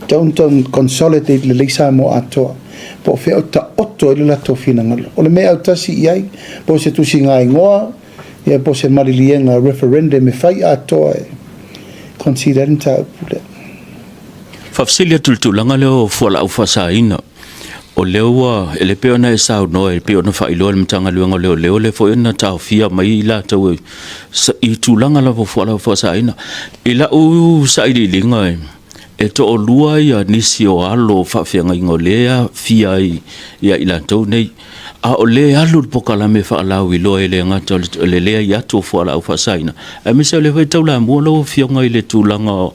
Tatau ona consolidate lelei Samoa atoa, po o fea o taoto ai le latou finagalo. O le mea e autasi i ai, po o se tusiga igoa, ia po o se maliliega referendum e fai atoa e. consider ai le mataupu lea. Faafesili atu i le tulaga lea o fualaau faasaina, o lea ua, e le pei ona e saunoa e pei ona faailoa e le Matagaluega o Leoleo lea foi na taofia mai i latou i tulaga lava o fualaau faasaina. I lau sailiiliga e toalua ia nisi o alo o faafeagaiga o lea e aafia ai ia i latou nei, a o lea e alu le polokalame faalauiloa e le gata o le leai atu o fualaau faasaina, aemaise o lea foi e taulamua lau Afioga i le tulaga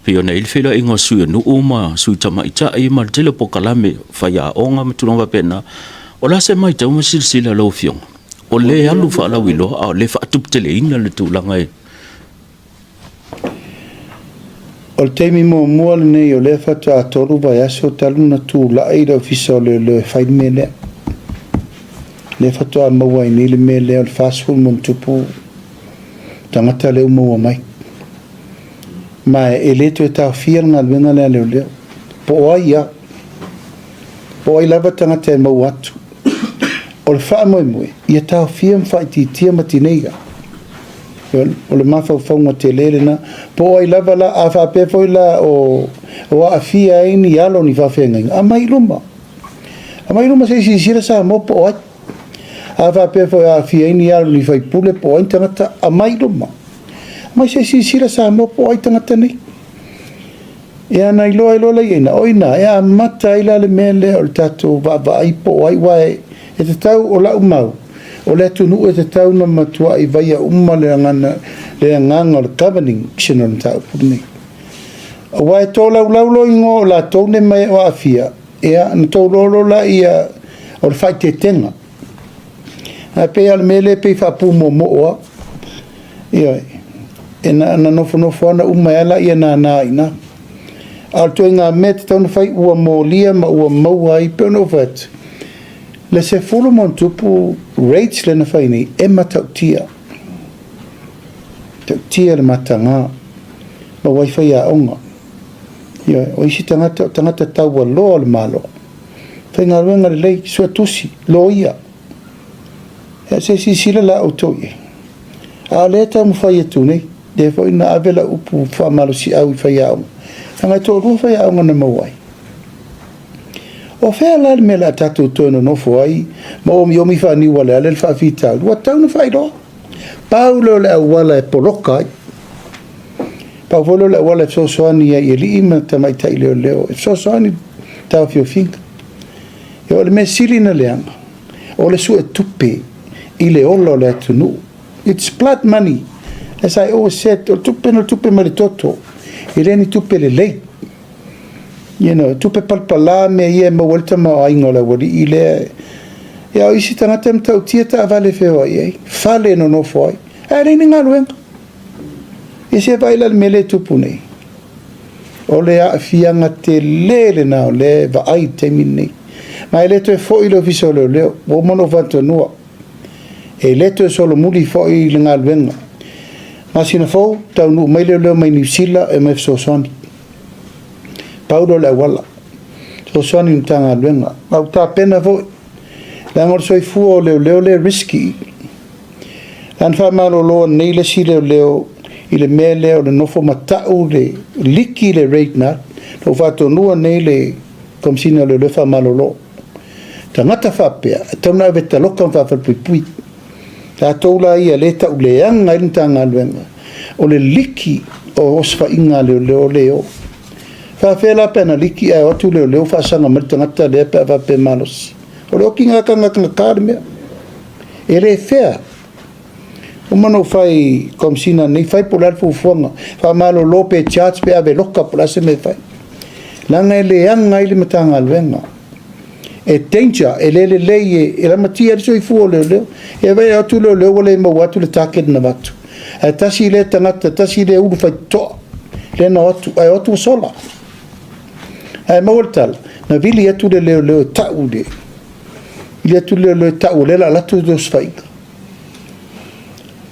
pei ona i ai le feiloaiga o sui o nuu ma sui tamaitai ma le tele o polokalame faiaoga ma tulaga faapena. O le a se matau ma silasila a lau Afioga, o lea e alu faalauiloa a o lea e faatuputeleina le tulaga e... O le taimi muamua lenei o lea faatoa 3 vaiaso talu ona tulai le Ofisa o Leoleo e fai le mea lea. Lea faatoa maua ai nei le mea lea o le 40+ tagata lea ua maua mai. Ma e le toe taofia le galuega lea a leoleo. Po o ai lava, po o ai lava tagata e maua atu. O le faamoemoe, ia taofia ma faaitiitia ma tineia. O le mafaufauga tele lena. Po o ai lava la, a faapea foi la o aafia ai ni alo ni faafeagaiga, aumai i luma. Aumai i luma se i silasila Samoa po o ai. A faapea foi o aafia ai ni alo ni faipule po o ai ni tagata, aumai i luma. Aumai se i silasila Samoa po o ai tagata nei. Ia na iloa ai loa lea i ina, o ina e amata ai la le mea lea o le tatou vaavaai po o ai, aua e tatau, o lau mau, o le atunuu e tatau ona matuai vaia uma le agaga o le governing o le mataupu lenei. Aua e tolaulau loa igoa o latou nei ma e o aafia, ia ona tauloa loa laia o le faaeteetega. Ae pei lava o le mea lea e pei e faapumoomoo lava. Ioe. E na ona nofonofo lava ona uma ai lava lea nana i ina. A o le ituaiga mea e tatau ona fai ua molia ma ua maua ai, pei ona ou fai atu, le 10+ raids lea na fai nei, e matautia. Matautia le mataga. Maua ai faiaoga. Ioe. O isi tagata, o tagata taualoa o le Malo. Faigaluega lelei, suetusi, loia. Ia se i silasila la outou i ai. A o lea e taumafai atu nei, lea foi na ave lau upu faamalosiau i faiaoga, leaga e toalua faiaoga na maua ai. O fea la le mea o le a tatou toe nonofo ai ma omiomi faaniualeale le faafitauli? Ua tatau ona faailoa. Pau lea o le auala e poloka ai. Pau foi lea o le auala e fesoasoani ai i alii ma tamaitai leoleo, e fesoasoani i le taofiofiga. O le mea sili na leaga, o le suetupe i le ola o le atunuu. It's blood money. As I always said, o le tupe na tupe mai le toto. E le ni tupe lelei. You know, tupe palapala mea ia e maua ai le tamaoaiga o le aualii lea. Ia o isi tagata e matautia taavale e feoai ai, fale e nonofo ai, ae leai ni galuega. Ia se vaai la i le mea lea e tupu nei. O le aafiaga tele lena o lea e vaai i le taimi lenei. Ma e le toe foi le Ofisa o Leoleo, ua uma ona ou faatonuina. E le toe solomuli foi le galuega. Masina fou, taunuu mai leoleo mai Niu Sila e mai fesoasoani. Pau lea o le auala. Fesoasoani i le Matagaluega. Ma ua tapena foi, leaga o le soifua o leoleo lea e risky. Na faamalolo nei le isi leoleo i le mea lea o le nofo matau le liki le raid na. Na ou faatonuina nei le Komesina o Leoleo faamalolo. Tagata faapea, e tatau ona ave taloka ma faafalepuipui. Tatou la ia le tauleaga ai le Matagaluega, o le liki o osofaiga a leoleo le o. Faafefea la pe ana liki ae o atu leoleo faasaga mai le tagata lea pe a faapea malosi. O le okiga tagatagata le mea. E le fea. Uma ona ou fai Komesina nei, fai po o le a le fuafuaga. Faamalolo pe charge pe ave loka po o le a se mea e fai. Leaga e leaga ai le Matagaluega. E danger, e le lelei, e lamatia ai le soifua o leoleo. E vaai atu leoleo ua le maua atu le target na avatu. Ae tasi lea tagata, tasi lea ulu faitotoa, lea na o atu, ae o atu ua sola. Ae maua le tala, na vili atu le leoleo e tau le, vili atu le leoleo e tau o lea o le a alu atu le osofaiga.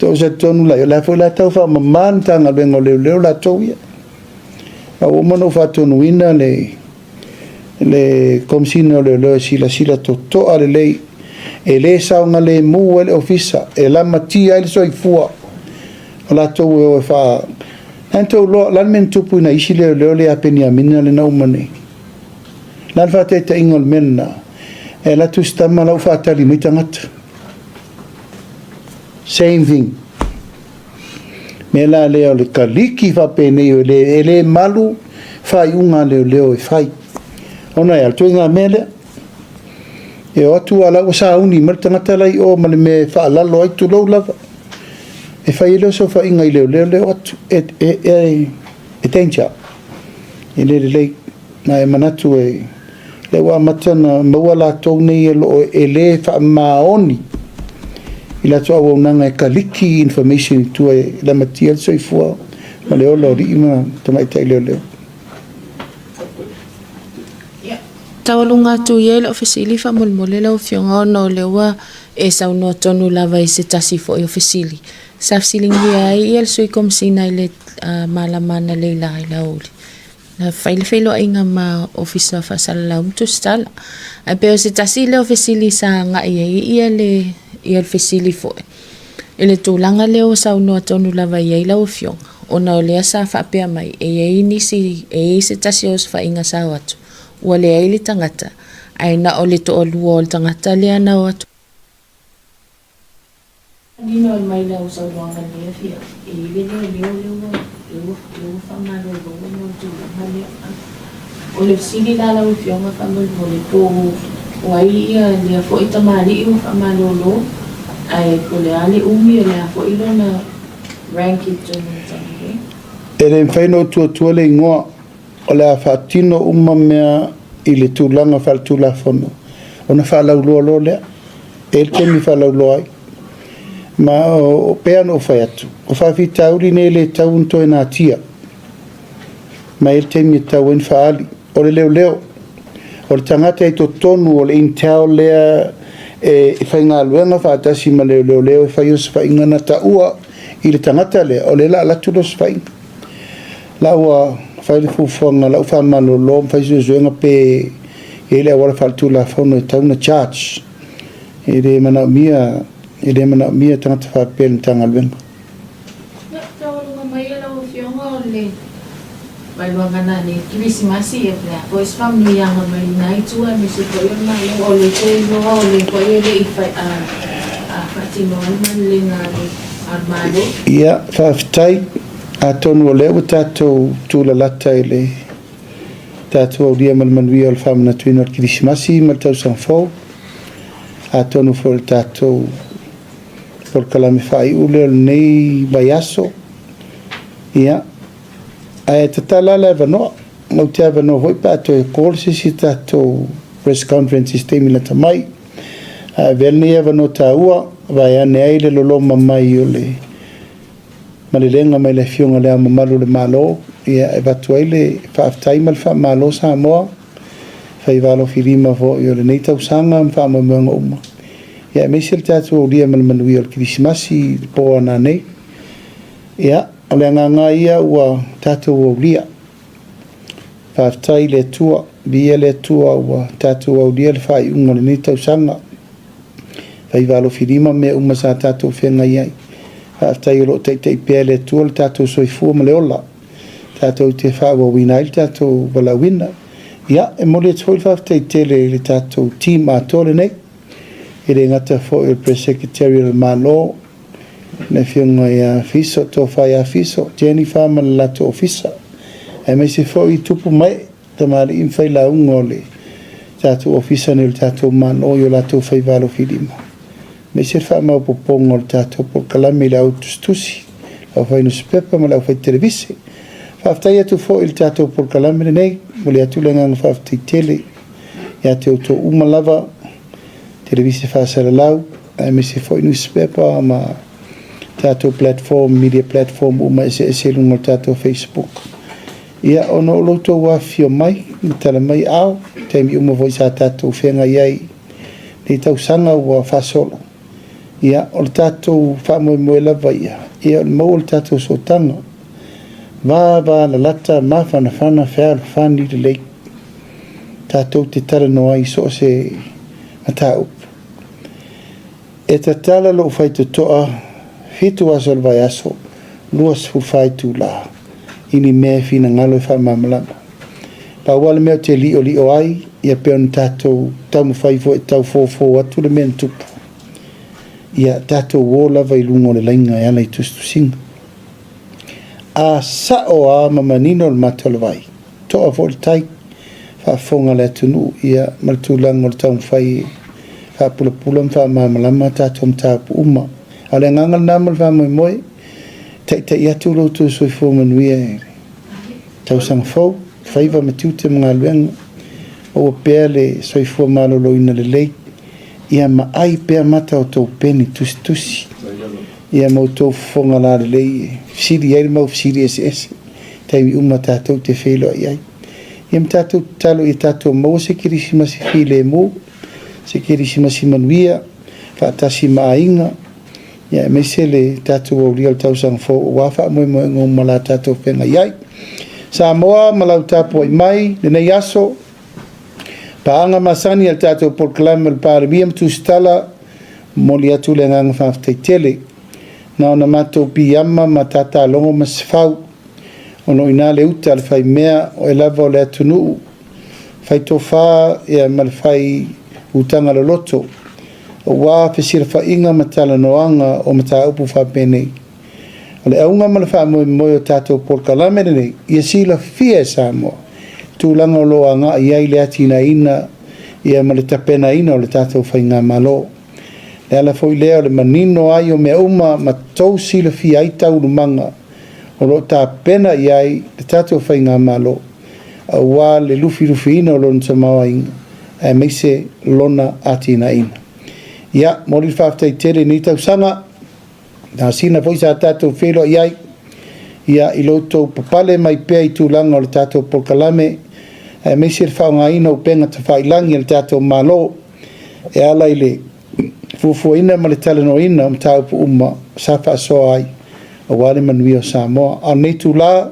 Ou te talitonu la, o la foi la tau faamama le Matagaluega o Leoleo latou ia. A ua uma ona ou faatonuina le Komesina o Leoleo e silasila totoa lelei, e le saogalemu ai le ofisa, e lamatia ai le soifua o latou e o e faa... Lea na tou iloa, o le a le mea na tupu i nai isi leoleo lea ia Peniamina lea na uma nei? O le a le faataitaiga o le mea lena? E alu atu si tama la ua faatali mai tagata. Same thing. Mea la lea o le kaliki faapenei e le, e le malu faaiuga a leoleo e fai. Ona e a, o le ituaiga mea lea. E o atu a la ua sauni mai le tagata la i o ma le mea e faalalo ai, tulou lava. E fai ai lea o saofaiga i leoleo lea o atu. E, e, e, e danger. E le lelei. Ma e manatu e, lea ua amata ona maua latou nei e lo o e le faamaoni i latou auaunaga e kaliki information i tua e lamatia le soifua ma le ola o alii ma tamaitai leoleo. Taualuga atu ia i lau fesili faamolemole lau Afioga ona o lea ua e saunoa tonu lava i se tasi foi o fesili sa fesiligia ai ia le Sui Komesina i le malama analeila i le aoauli. Na fai le feiloaiga ma Ofisa Faasalalau ma Tusitala. Ae pei o se tasi lea o fesili sa agai ai ia le, ia le fesili foi i le tulaga lea ua saunoa tonu lava i ai lau Afioga, ona o lea sa faapea mai e i ai nisi, e i ai se tasi o osofaiga sa o atu, ua leai le tagata, ae na o le toalua o le tagata lea na o atu. Manino mai lau saunoaga i lenei afiafi, e i ai le leoleo lea ua, lea ua, lea ua faamalolo ona o le tulaga lea. O le fesili la lau Afioga faamolemole, po o ai ia lea foi tamalii ua faamalolo, ae po o le a le umi o le a foi lona rank i totonu o le Matagaluega? E le mafai ona ou tuatua le igoa. O le a faatino uma mea i le tulaga faaletulafono ona faalauloa loa lea. E i ai le taimi e faalauloa ai. Ma o pei lava ona ou fai atu, o faafitauli nei e le tatau ona toe natia. Ma e i ai le taimi e tatau ai ona faaali. O le leoleo, o le tagata i totonu o le intel lea e faigaluega faatasi ma le leoleo e fai osofaiga na taua i le tagata lea, o lea o le a alu atu le osofaiga. La ua fai le fuafuaga, la ua faamalolo ma fai suesuega pe i ai le auala faaletulafono e tatau ona charge. E le manaomia, e le manaomia tagata faapea i le Matagaluega. Ia, taualuga mai e lau Afioga o le vailuaga nanei Kerisimasi, ia pe a foi se faamanuiaga mai lena itu aemaise foi o le Malo, o le toe iloa o le foi e le i fai, a, a faatinoa le malelega a le, a le Malo. Ia, faafetai. Atonu o lea ua tatou tulalata i le tatou aulia ma le manuia o le faamanatuina o le Kerisimasi ma le Tausaga Fou, atonu foi o le tatou polokalame faaiu lea o lenei vaiaso. Ia, ae tatala le avanoa, ou te avanoa foi pe a toe call se isi tatou press conference i se taimi lata mai. Ae avea lenei avanoa taua, vaeane ai le loloma mai o le malelega mai le Afioga i Le Ao Mamalu o le Malo, ia e avatu ai le faafetai ma le faamalo Samoa, faiva alofilima foi o lenei tausaga ma faamoemoega uma, ia aemaise le tatou aulia ma le manuia o le Kerisimasi i le po a nanei. Ia, o le agaga ia ua tatou aulia. Faafetai i le Atua, viia le Atua ua tatou aulia le faaiuga o lenei tausaga. Faiva alofilima mea uma sa tatou feagai ai. Faafetai o lo o taitai pea e le Atua lo tatou soifua ma le ola, tatou te faaauauina ai le tatou valaauina. Ia, e momoli atu foi le faafetai tele i le tatou team atoa lenei, e le gata foi o le Press Secretary o le Malo, le Afioga ia Fiso, Tofa ia Fiso, Jennifer ma le latou ofisa, aemaise foi tupu ma ee, tamalii ma failauga o le tatou ofisa nei o le tatou Malo i o latou faiva alofilima, aemaise le faamaopoopoga o le tatou polokalame i le au tusitusi, le aufai nusipepa ma le aufai televise. Faafetai atu foi i le tatou polokalame lenei, momoli atu le agaga faafetai tele ia te outou uma lava, televise faasalalau, aemaise foi nusipepa ma tatou platform, media platform uma eseese i luga o le tatou Facebook. Ia, ona o lo outou afifio mai ma tala mai ao, taimi uma foi sa tatou feagai ai nei tausaga ua faasolo. Ia, o le tatou faamoemoe lava ia, ia o le maua o le tatou sootaga. Va va lalata, mafanafana, fealofani lelei. Tatou te talanoa ai i so o se mataupu. E tatala lou faitotoa 7 aso o le vaiaso, 24 itula. i ni mea e finagalo e faamalamalama. Pau lava le mea ou te li'oli'o ai, ia pei ona tatou taumafai foi e tau fofo atu le mea na tupu, ia tatou o lava i luga o le laina e ala i tusitusiga. A sa'o lava ma manino le mata o le vai, to'a foi le tai, faafofoga le atunuu, ia ma le tulaga o le taumafai e faapulapula ma faamalamalama a tatou mataupu uma. A o le agaga lena ma le faamoemoe, e taitai atu lo outou soifua manuia i le tausaga fou, faiva ma tiute ma galuega, maua pea le soifua maloloina lelei, ia ma ai pea mata o tou peni tusitusi, ia ma outou fofoga lalelei e fesili ai le mau fesili eseese i taimi uma tatou te feiloai ai. Ia ma tatou tatalo ia tatou maua se Kerisimasi filemu, se Kerisimasi manuia, faatasi ma aiga, ia aemaise le tatou aulia o le tausaga fou aua faamoemoega uma o le a tatou feagai ai. Samoa ma lau tapuai mai lenei aso, paaga masani a le tatou polokalame o le Palemia ma Tusitala, momoli atu le agaga faafetai tele. Na ona matou piiama ma tatalogo Masefau, ona o i ina le uta a le faimea, o oe lava o le atunuu fai tofa ma le fai utaga loloto, aua fesilafaiga ma talanoaga o mataupu faapenei. O le auga ma le faamoemoe o tatou polokalame lenei, ia silafia e Samoa tulaga o lo o agai i ai le atinaeina ma le tapenaina o le tatou faigamalo. Le ala foi lea o le manino ai o mea uma ma tou silafia ai taualumaga o lo o tapena i ai le tatou faigamalo aua le lufilufiina o lona tamaoaiga aemaise lona atinaeina. Ia, momoli le faafetai tele i lenei tausaga, masina foi sa tatou feiloai ai, ia, i lo outou papale mai pea i tulaga o le tatou polokalame, aemaise le faaaogaina o upega tafailagi a le tatou Malo e ala i le fuafuaina ma le talanoaina o mataupu uma sa faasoa ai aua le manuia o Samoa. A o lenei itula,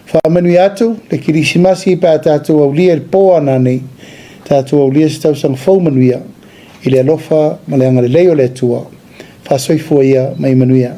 faamanuia atu le Kerisimasi pe a tatou aulia i le po a nanei, tatou aulia se tausaga fou manuia i le alofa ma le agalelei o le Atua. Faasoifua ia ma ia manuia.